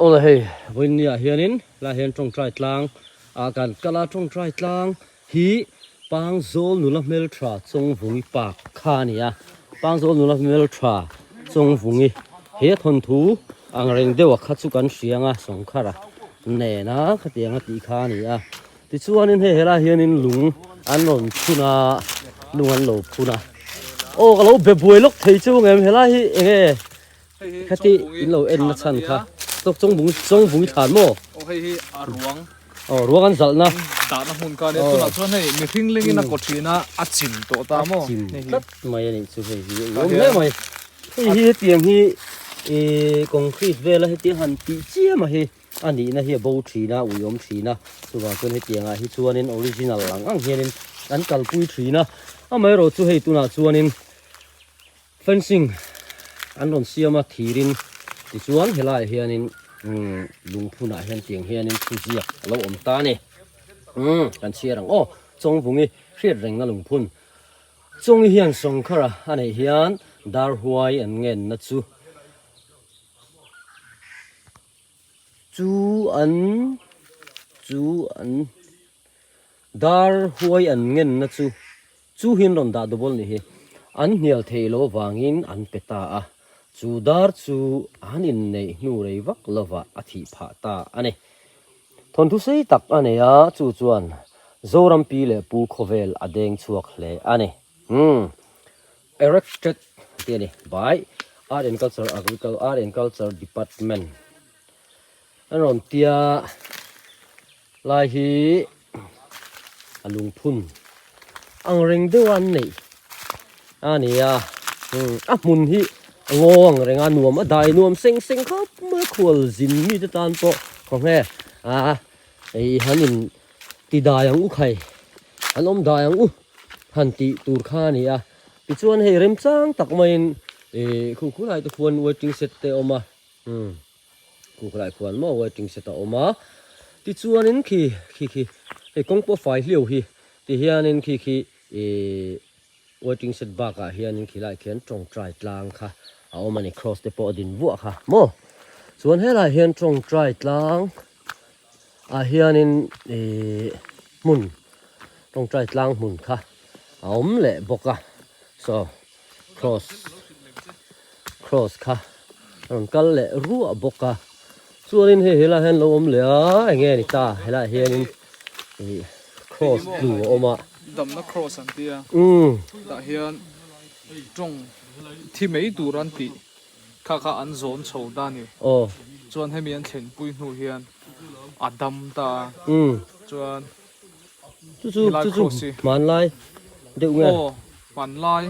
Awle hei vawiinni ah hianin helaiah hian tawngtai tlang ah kan kal a, tawngtai tlang hi Pangzawl nula hmeltha Chawngvungi park kha a ni a, Pangzawl nula hmeltha Chawngvungi he thawnthu ang reng deuh a kha chu kan hria ang a, Sawngkhara nena khatiang a tih kha a ni a, tichuanin hei helaiah hianin lung an rawn phun a, lung an lo phun a, aw ka lo be buai lawk thei chu ang em helai hi eng nge Khati in lo en na chhan kha tawk chawng chawng vung i thlan maw? Aw hei hi a ruang. Aw ruang an zalh na. Dah na hmun kha ania tunah chuan hei mihring ling in a kaw thin a a chim tawh ta maw? A chim tlat mai a nih chu hei hi a awm hle mai. Hei hi hetiang hi ih concrete vela hetiang han tih chiam a hi a nihna hi a bo thin a ui awm thin a chuvang chuan hetiangah hi chuanin original ang ang hianin an kalpui thin a amaherawhchu hei tunah chuanin Fencing an rawn siam a thirin tichuan helaiah hianin umm lungphunah hian tiang hianin thu ziak a lo awm ta a ni. Umm kan chhiar ang aw Chawngvungi hriat rengna lungphun. Chawngi hian Sawngkhara a neih hian Darhuai an ngenna chu chu an chu an Darhuai an ngenna chu Chu hian rawn dah double nih hi an hnial thei lo avangin an pe ta a, chu dar chu an inneih hnu rei vak lovah a thih phah ta a ni. Thawnthu sei tak a nei a, chu chuan Zoram pi leh pu khawvel a deng chhuak hle a ni. Umm. Erected tih a ni by Art and Culture Agriculture Art and Culture Department an rawn tia. Lai hi a lungphun ang reng deuh a an neih a ni a a hmun hi a ngaw ang reng a nuam a dai nuam seng seng khawp mai a khual zin mi te tan pawh khaw nge a hei han in ti dai ang u khai an awm dai ang u han tih tur kha a ni a tichuan hei remchang tak maiin ih khu khulai te khuan waiting shed te a awm a umm. Khuklai khuan maw waiting shed a awm a, tichuanin khi khi khi hei kawng pawh fai hliau hi tihianin khi khi ihh waiting shed bakah hianin khilai khian tawngtai tlang kha a awm a ni cross te pawh a din vuah kha maw chuan helai hian tawngtai tlang ah hianin ihh hmun tawngtai tlang hmun kha a awm leh bawk a saw cross cross kha a rawn kal leh ruah bawk a chuanin hei helaiah hian lo awm leh a eng nge ni ta helaiah hianin ih cross tlu a awm a damna cross an tia tah hian tawng thi mai tur an tih kha kha an zawn chho ta a ni aw chuan hemi an thlenpui hnu hian a dam ta a chuan Chu chu chu chu hmanlai deuh nge? Aw hmanlai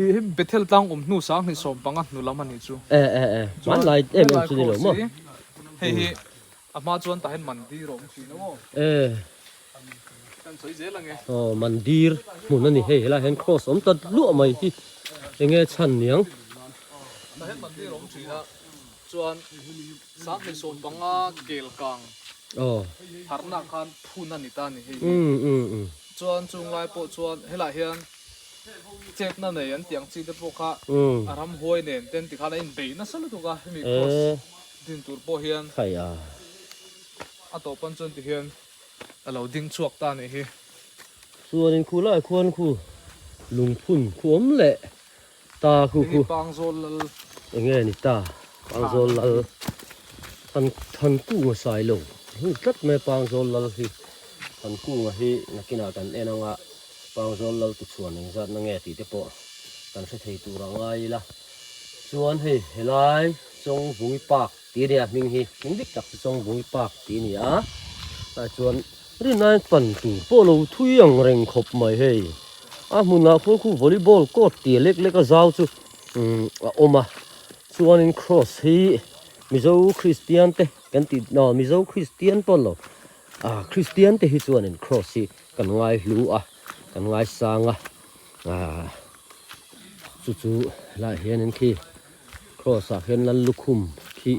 i hei Bethel tlang awm hnu sang hnih 15 hnu lam a nih chu. E e e hmanlai em em chu ni lo maw? Hei hi a hma chuan tah hian mandir a awm thin a maw? E Kan sawi zel ang e. Aw mandir hmun a ni hei helaiah hian cross awm ta luah mai hi enge chhan niang? Tah hian mandir a awm thin a chuan sang hnih 15 kel kang harhna khan phun a ni ta a ni hei hi. Chuan chung lai pawh chuan helaiah hian chetna nei an tih ang chi te pawh kha a ramhuai nen te an ti khan a inbei nasa lutuk a hemi cross din tur pawh hian a tawp an chuan ti hian a lo ding chhuak ta a nih hi. Chuanin khu lai khuan khu lungphun khu awm leh Ta khu khu. Pangzawl lal. Enge ni ta Pangzawl lal than than kunga sai lo hung tlat mai Pangzawl lal hi than kunga hi nakinah kan en anga Pangzawl lal tu chhuan engzat na nge tih te pawh kan hre thei tur a ngai ila chuan hei helai Chawngvungi Park tih a nia hming hi hming dik tak chu Chawngvungi Park tih a ni a tah chuan Rinai pan tur pawh lo thui ang reng khawp mai hei. A hmunah khuan khu volleyball court tia lek lek a zau chu umm a awm a. Chuanin cross hi Mizo Kristian te kan tih aw Mizo Kristian pawh lo ah Kristian te hi chuanin cross hi kan ngai hlu a kan ngai sang a ah chu chu helaiah hianin khi cross ah khian lal lukhum khi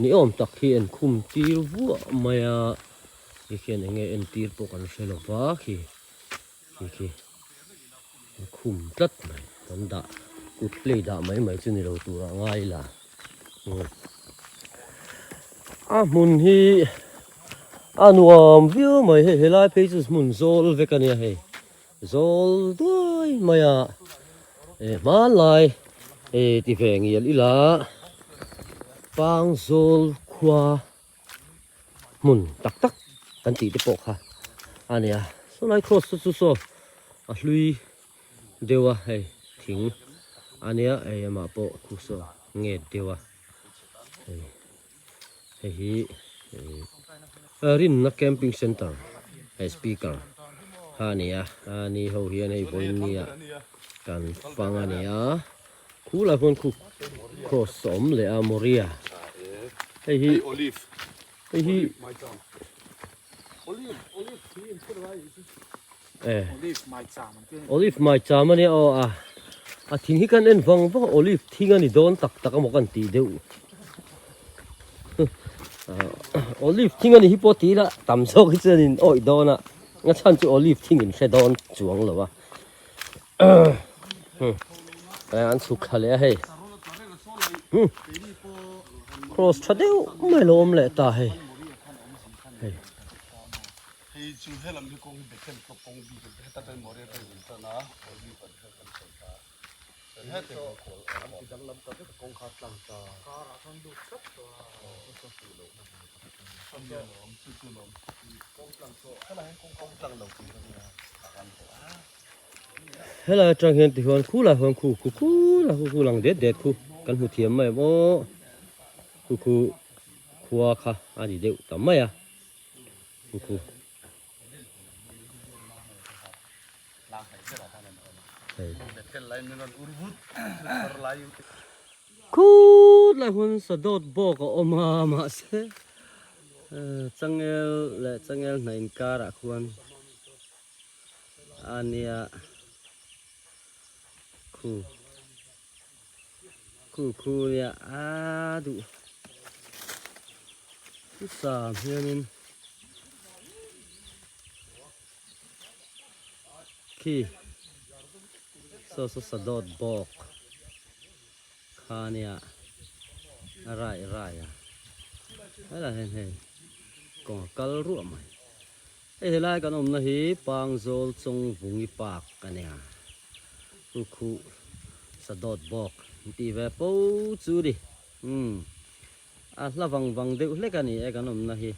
ni awm tak hi an khum tir vuah mai a. Khi khian enge entir pawh kan hre lo va khi khi khi khum tlat mai kan dah kut play dah mai mai chu ni lo tur ah ngai la. A hmun hi a nuam viau mai hei helai phei chu hmun zawl vek a nia hei zawl duai mai a eh hmanlai eh ti ve ngial ila Pangzawl khua hmun tak tak kan tih te pawh kha a ni a sawlai cross te chu saw a hlui deuh a hei thing a nia hei amah pawh khu saw nget deuh a hei hei hi rinna camping center hei speaker kha a ni a a ni ho hian hei vawiin ah kan fang a ni a. Khu lai khuan khu cross a awm leh a Moria hei hi hei hi eh olive mai cham ania aw a a thing hi kan en vang vang a olive thing a ni dawn tak tak emaw kan tih deuh olive thing a ni hi pawh tih ila tam zawk hi chuan in awih dawn a a chhan chu olive thing in hre dawn chuang lo a. An chhuk thla leh a hei cross tha deuh mai lo awm leh ta hei hei Helai atang hian tichuan khulai huan khu khu khu la khu khu lang det det khu kan hmu thiam mai em aw khu khu khua kha a ni deuh ta mai a khu khu Khulai huan sadawt bawk a awm a mahse changel leh changel hna inkarah khuan. A nia khu khu khu nia a duh sam hianin khi saw saw sadawt bawk kha nia a rai rai a helai hian hei kawng a kal ruah mai. Hei helai kan awmna hi Pangzawl Chawngvungi Park a nia, khu khu sadawt bawk an tih ve fo chu ni, umm a hla vang vang deuh hlek a ni e kan awmna hi.